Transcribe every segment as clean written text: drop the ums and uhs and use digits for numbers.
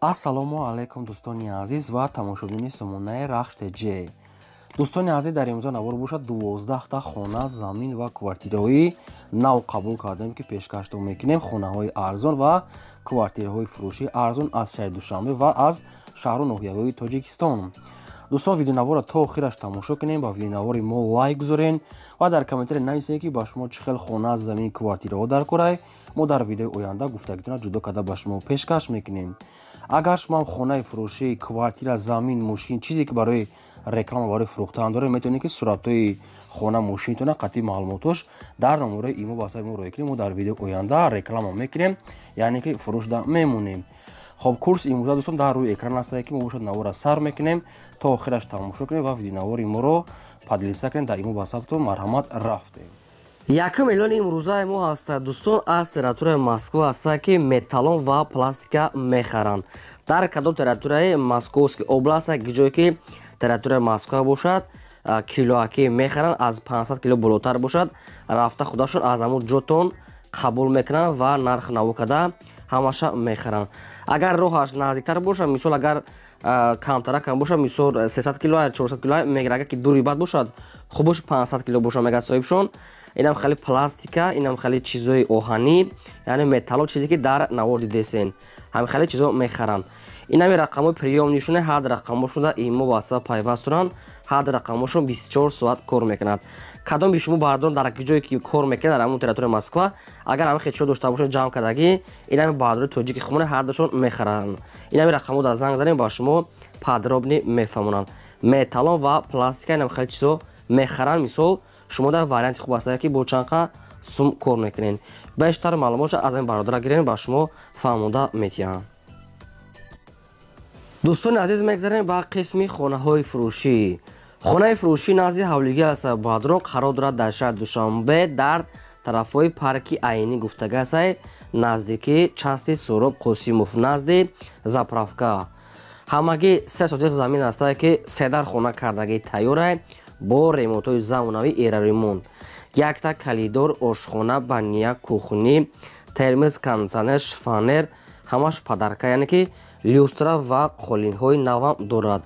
Ассалому алайкум, дӯстони азиз ва тамошобинони сомонаи Рахш ТЖ. Дӯстони азиз, дар имрӯза навор бошад, 12та хона, замин ва квартираҳои нав қабул кардем, ки пешкаштон мекунем. Хонаҳои арзон ва квартираҳои фурӯшии арзон аз шаҳри Душанбе ва аз шаҳру ноҳияҳои Тоҷикистон. Дӯстон, видеонаворро то охираш тамошо кунем, ба видеонавори мо лайк гузорен ва дар комментария нависед, ки ба шумо чӣ хел хона, замин, квартираҳо дар корай. Мо дар видеои оянда гуфтагитона ҷудо карда ба шумо пешкаш мекунем. Агар шумоам хонаи фурӯшӣ, квартира, замин, мошин, чизе ки барои реклама, барои фурӯхтан доред, метавонед, ки суратҳои хона, мошинтона қатъи маълумотош дар номерои имо ба мо роя кунем. Мо дар видеои оянда реклама мекунем, яъне ки фурӯшда мемонем. Хоб, курс имрӯза, дӯстон, дар рӯи экран астае, ки мо бошад навора сар мекунем, то охираш тамошо кунем ва видеонавори моро поделиться кунем дар имо ватсаптон. Марҳамат, рафтем. Якум эълони имрӯзаи мо ҳаста, дӯстон, аз территорияи Москва ҳаста, ки металлон ва пластика мехаранд. Дар кадом территорияи Московский област, ҷое ки территорияи Москва бошад, килоаки мехаранд, аз 500 кило болотар бошад, рафта худашон аз ҳамун ҷотон қабул мекунанд ва нарх наво карда ҳамаша мехаранд. Агар роҳаш наздиктар бошад, мисол, агар камтара кам бошад, мисол, 300 кило, 400 кило мегирад. Агар ки дури бад бошад, хубош 500 кило бошад, мегӯяд соҳибшон. Инам хеле пластика, инам хеле чизои оҳанӣ, яъне металло, чизе ки дар навор дидесен, ҳами хеле чизо мехаранд. Инами рақамҳои приём нишоне, ҳар рақамҳошуда имо ватсап пайваст доранд, ҳар рақамҳошон 24 соат кор мекунад. Кадоми шумо бардорон дар ҷое ки кор мекунад, дар ҳамон территорияи Москва, агар ҳамин хел чизо дошта бошед ҷамъ кардагӣ, инами бардори тоҷики хумоне, ҳардашон мехаранд. Инами рақамҳо дар занг занем, ба шумо подробно мефаҳмонанд. Металлон ва пластика, инам хеле чизо мехаранд. Мисол, шумо дар варианти хуб ҳастед, ки бо чанқа сум кор мекунед. Бештар маълумотша аз ин бародара гирем, ба шумо фаҳмонда метиҳам. Дӯстони азиз, мегзарем ба қисми хонаҳои фурӯшӣ. Хонаи фурӯшӣ назди ҳавлигӣ аст, бадрон, қарор дорад дар шаҳри Душанбе, дар тарафҳои парки Айнӣ гуфтагасай, наздики части Суроб Қосимов, назди заправка. Ҳамагӣ 3 сотиқ замин астае, ки седар хона кардагӣ тайёрай, бо ремонтҳои замонавӣ, эраремонт, якта калидор, ошхона, баня, кухни, термос, кондитсионер, шифоньер, ҳамаш подарка, яъне ки люстра ва қолинҳои навам дорад.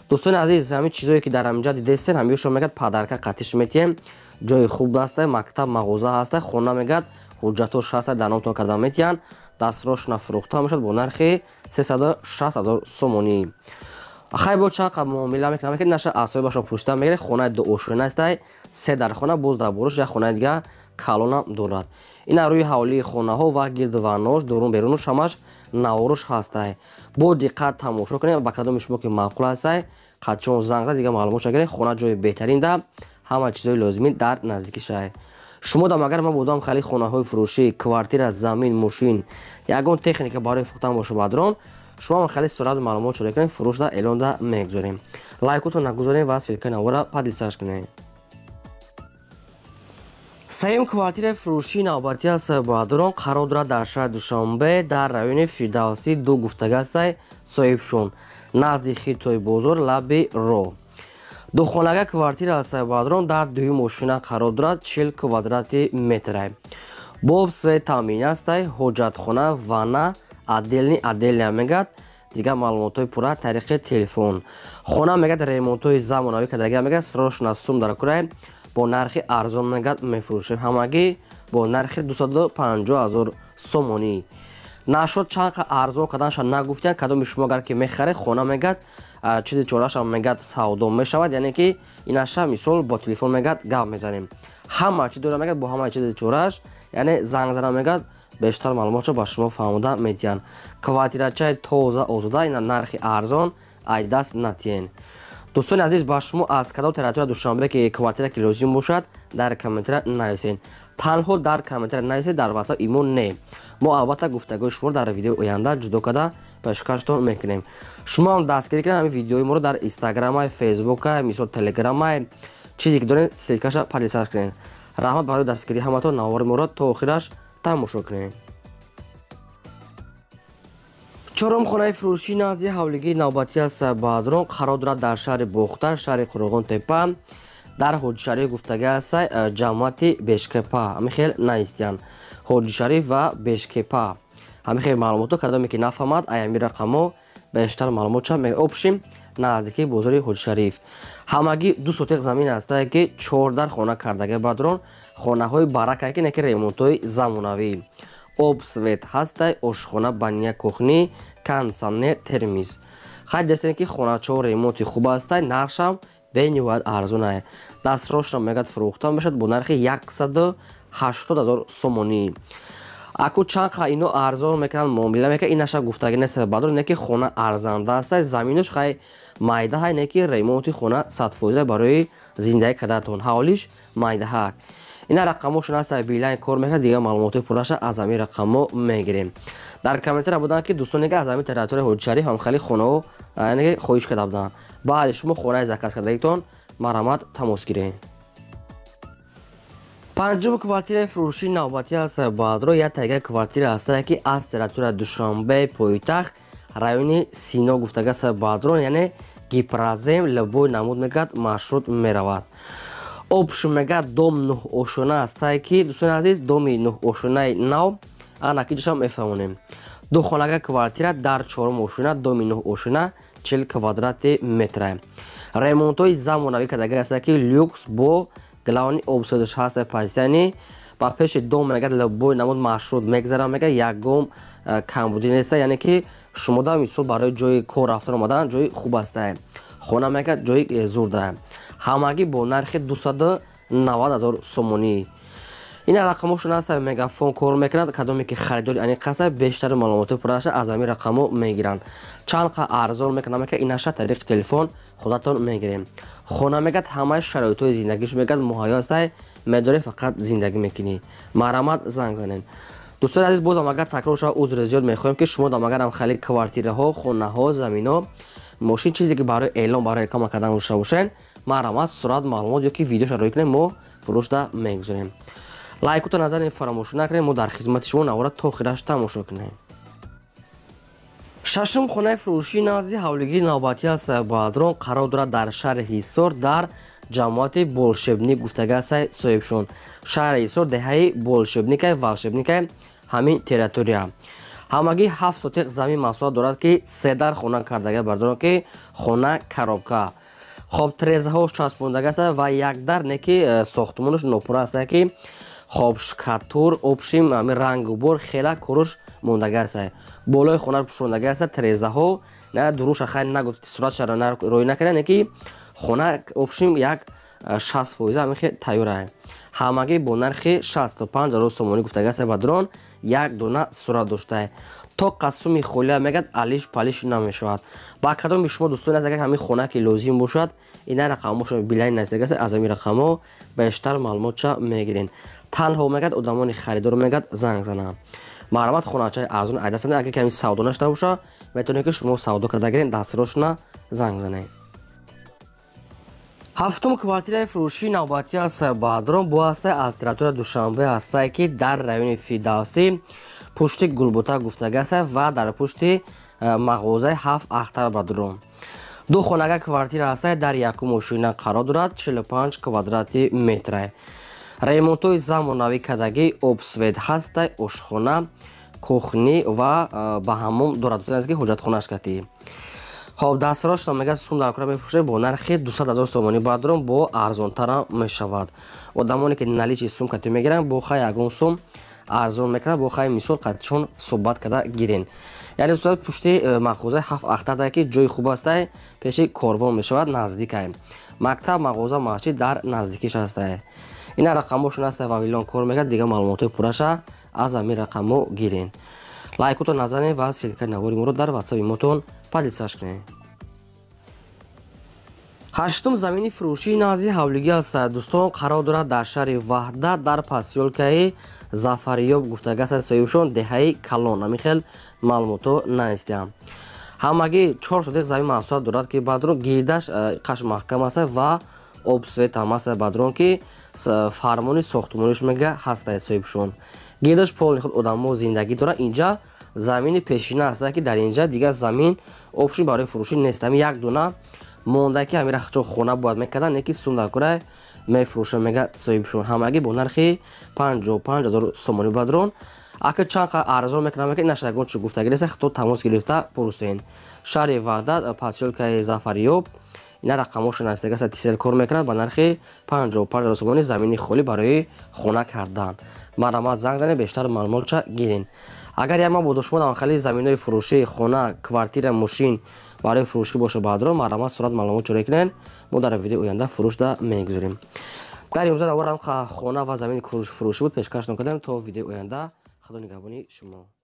Дӯстони азиз, ҳамин чизое ки дар ҳаминҷа дидестен, ҳамиёшо мегӯяд, подарка қатиш метиҳем. Ҷои хуб ҳаста, мактаб, мағоза ҳаста. Хона, мегӯяд, ҳуҷҷатҳош ҳаста, дар номтон карда метиҳанд. Дастрошона фурӯхта мешавад бо нархи 360 ҳазор сомонӣ. Хай, бо чанд қаб муомила мекунам, ки наша аз соҳибашон пурсида мегиред. Хонаи дуошона ҳастай, се дар хона, боз дар боруш як хонаи дига калонам дорад. Ина рӯи ҳавлии хонаҳо ва гирдуванош, дурун берунуш ҳамаш наворуш ҳастай. Бо диққат тамошо кунед. Ба кадоми шумо ки маъқул ҳастай, қатчон занг зад, дига маълумотша гиред. Хона ҷои беҳтарин да, ҳама чизҳои лозимӣ дар наздики шаҳр. Шумо дам агар ман будам, хали хонаҳои фурӯшӣ, квартира, замин, мошин, ягон техника барои фурӯхтан боша, бадрон, шумо хеле сурат маълумот шуда кунед, фурӯшда эълонда мегузорем. Лайкотон нагузорем ва ссылкаи навора поделиться кунед. Сеюм квартираи фурӯшии навбатӣ аст, бадрон, қарор дорад дар шаҳри Душанбе, дар райони Фирдавсӣ ду гуфтагастай соҳибшон, назди Хитои бозор, лаби роҳ. Духонага квартира аст, бадрон, дар дуюм мошина қарор дорад, 40 квадрати метрай, бо свет таъмин астай, ҳоҷатхона, ванна отдельный, отдельный мегӯяд. Дигар маълумотҳои пурра тариқи телефон. Хона, мегӯяд, ремонтҳои замонавӣ кардагия, мегӯяд, срочно сум дар курай. Бо нархи арзон, мегӯяд, мефурӯшем, ҳамагӣ бо нархи 250 ҳазор сомонӣ. Нашод чанд арзон карданша нагуфтиянд. Кадоми шумо агар ки мехаред хона, мегӯяд, чизи чорашам, мегӯяд, савдо мешавад, яъне ки инаша, мисол, бо телефон, мегӯяд, гап мезанем. Ҳама чи дора, мегӯяд, бо ҳамаи чизи чораш, яъне занг зада, мегӯяд, бештар маълумотшо ба шумо фаҳмода метиҳанд. Квартирачаи тоза, озода, ина нархи арзон, ай даст натиҳен. Дӯстони азиз, ба шумо аз кадом территория Душанбе ки квартира ки лозим бошад, дар комментария нависед. Танҳо дар комментария нависед, дар ватсап, имо не. Мо албатта гуфтагои шуморо дар видеои оянда ҷудо карда пешкаштон мекунем. Шумо ҳам дастгирӣ кунед ҳамин видеои моро дар Инстаграмай, Фейсбукай, мисол, Телеграмай, чизе ки доред, ссылкаша поделиться кунед. Раҳмат барои дастгирии ҳаматон. Навори моро то охираш тамошо кунед. Чорум хонаи фурӯшӣ назди ҳавлигии навбатӣ аст, бадрон, қарор дорад дар шаҳри Бохтар, шаҳри Қурғонтепа, дар Ҳоҷишариф гуфтага ҳастай, ҷамоати Бешкепа. Ҳамин хел навистиянд, Ҳоҷишариф ва Бешкепа. Ҳамин хел маълумотҳо кардаме ки нафаҳмад, аями рақамҳо бештар маълумот ча меобшим. Наздикии бозори Ҳоҷишариф ҳамагӣ 2 сотиқ замин ҳастае ки 4 хона кардага бадрон, хонаҳои баракае ки неки ремонтҳои замонавӣ, об свет ҳастай, ошхона, баня, кухни, кондитсионер, термиз. Хай дестем ки хоначаҳо ремонти хуб ҳастай, нархшам бениҳоят арзонае. Дастрошро мегӯяд фурӯхта мешавад бо нархи 180 000 сомонӣ. Аку чанд ха ино арзон мекунанд, муомила мекунанд, инаша гуфтагӣ нест бадрон, не ки хона арзанда ҳастай, заминаш хай майда ҳай, не ки ремонти хона 100% барои зиндагӣ карданатон, ҳавлиш майдаҳак. Ина рақамҳошон ҳастай, Билайн кор мекунад, дигар маълумотҳои пурраша аз ҳамин рақамҳо мегирем. Дар комментария буданд ки дӯстоне ки аз ҳамин территорияи Ҳоҷишариф ҳам хеле хонаҳо яъне хоҳиш карда буданд. Баъди шумо хонаи заказ кардагитон марҳамат тамос гиред. Панҷум квартираи фурӯшии навбатӣ аст баъдро як тайга квартира ҳастае ки аз территорияи Душанбе пойтахт райони Сино гуфтага аст баъдро, яъне гипрозем либой намуд мегӯяд маршрут меравад. Обш мегӯяд дом нӯҳошона ҳастае ки дӯстони азиз доми нӯҳошонаи нав анаки ҷошам мефаҳмонем. Ду хонага квартира дар чорум ошона, доми нӯҳошона 40 квадрати метра. Ремонтҳои замонавӣ кардага ҳастае ки люкс бо главни обсодаш ҳаста пасяни ба пеши дом мегӯяд либой намуд маршрут мегзарад, мегӯяд ягон камбудӣ неста, яъне ки шумо да мисол барои ҷои кор рафтан омадан ҷои хуб ҳастае. Хона мегӯяд ҷои зурда. Ҳамагӣ бо нархи 290 000 сомонӣ. Ина рақамҳошон ҳаста, мегафон кор мекунад, кадоме ки харидори аниқ ҳаста бештари маълумотҳои пурраша аз ҳамин рақамҳо мегиранд. Чанд қа арзон мекунад мекунад, инаша тариқи телефон худатон мегирем. Хона мегӯяд ҳамаи шароитҳои зиндагиш мегӯяд муҳайё ҳастай, медорӣ фақат зиндагӣ мекунӣ. Марҳамат занг занед. Дӯстони азиз, бозам агар такрор шавад узри зиёд мехоҳем ки шумо агарам хеле квартираҳо, хонаҳо, заминҳо, мошин, чизе ки барои эълон, барои реклама кардан дошта бошед, марҳамат сурат, маълумот ё ки видеоша рӯй кунед, мо фурӯшда мегузорем. Лайкуто назар фаромӯш накунед, мо дар хизмати шумо, навора то охираш тамошо кунед. Шашум хонаи фурӯшии назди ҳавлигии навбатӣ аст баъдрон қарор дорад дар шаҳри Ҳисор дар ҷамоати Болшебник гуфтага аст соҳибшон. Шаҳри Ҳисор деҳаи Болшебникай, Волшебникай ҳамин территория. Ҳамагӣ 7 сотиқ замин масоҳат дорад ки 3 дар хона кардага бардорон ки хона коробка. Хоб трезаҳош часпондага аст ва як дар не ки сохтмонаш нопурра аст ки хоб шкатур обшим ҳамин рангу бор хела коруш мондага аст. Болои хона пӯшондага аст трезаҳо, на дуруша хай нагуфт суратша рӯй накарда, не ки хона обшим як 60% ҳамин хел тайёр аст. Ҳамагӣ бо нархи 65 000 сомонӣ гуфтага аст бадрон, як дона сурат доштае. То қасуми холия мегӯяд алиш палиш намешавад. Ба кадоми шумо дӯстони аз агар ҳамин хона ки лозим бошад, ина рақамҳошо Билайн наздик аст, аз ҳамин рақамҳо бештар маълумотча мегирен. Танҳо мегӯяд одамони харидор мегӯяд занг зананд. Марҳамат хоначаи арзон айдастанд, агар ками савдо нашта боша, метавонед ки шумо савдо карда гирен, дастрошона занг занед. Ҳафтум квартираи фурӯшии навбатӣ аст баъдрон бо ҳастае аз территорияи Душанбе ҳастае ки дар райони Фирдавсӣ пушти Гулбута гуфтага аст ва дар пушти мағозаи 7 ахтар бадрон. Ду хонага квартира ҳастае дар якум ошина қарор дорад 45 квадрати метра. Ремонтҳои замонавӣ кардагӣ, обсвет ҳастай, ошхона, кухни ва ба ҳаммом дорад, ки ҳоҷатхонаш катӣ. Хоб дастрошро мегӯяд сум дар кора мефурӯшед бо нархи 200 000 сомонӣ баъдрон бо арзонтарам мешавад. Одамоне ки наличи сум катӣ мегиранд, бо хай ягон сум арзон мекунад, бо хай мисол қатишон суҳбат карда гирен. Яъне устод пушти мағозаи 7 ахтар ки ҷои хуб ҳастай, пеши корвон мешавад, наздикай. Мактаб, мағоза, масҷид дар наздикиш ҳастай. Ина рақамҳошон ҳастай, Вавилон кор мекунад, дигар маълумотҳои пурраша аз ҳамин рақамҳо гирен. Лайкото назанед ва ссылкаи навори моро дар ватсапи мотон поделиться кунед. Ҳаштум замини фурӯшии назди ҳавлигӣ аст дӯстон қарор дорад дар шаҳри Ваҳдат дар посёлкаи Зафарёб гуфтага аст соҳибшон деҳаи Калон. Ҳамин хел маълумотҳо наистиям. Ҳамагӣ 4 сотиқ замин масоҳат дорад ки баъдрон гирдаш қаш маҳкам аст ва обсвет ҳам аст баъдрон ки фармони сохтмониш мега ҳастае соҳибшон. Гирдаш полни худ одамо зиндагӣ дорад. Инҷа замини пешина аст ки дар инҷа дигар замин обши барои фурӯшӣ нест. Ҳамин як дона монда ки ҳамин рахчо хона бояд мекардан, не ки сум дар кора мефурӯша мега соҳибшон. Ҳамагӣ бо нархи 55 000 сомонӣ бадрон. Ака чанд арзон мекунам, ки инаша ягон чӣ гуфтагӣ нест, худто тамос гирифта пурсен. Шаҳри Ваҳдат, посёлкаи Зафарёб, ина рақамҳошо нависагааст, Тисел кор мекунад ба нархи 55 000 сомонӣ замини холӣ барои хона кардан. Марҳамат, занг занед, бештар маълумотша гирен. Агар як мабодо шумо дар хали заминҳои фурӯшӣ, хона, квартира, мошин барои фурӯшӣ боша, баъдро марҳамат, сурат маълумот ҷорӣ кунед, мо дар видеои оянда фурӯшда мегузорем. Дар имрӯза навор ҳам хона ва замини фурӯшӣ буд, пешкаш накардем. То видеои оянда, худо нигаҳбони шумо.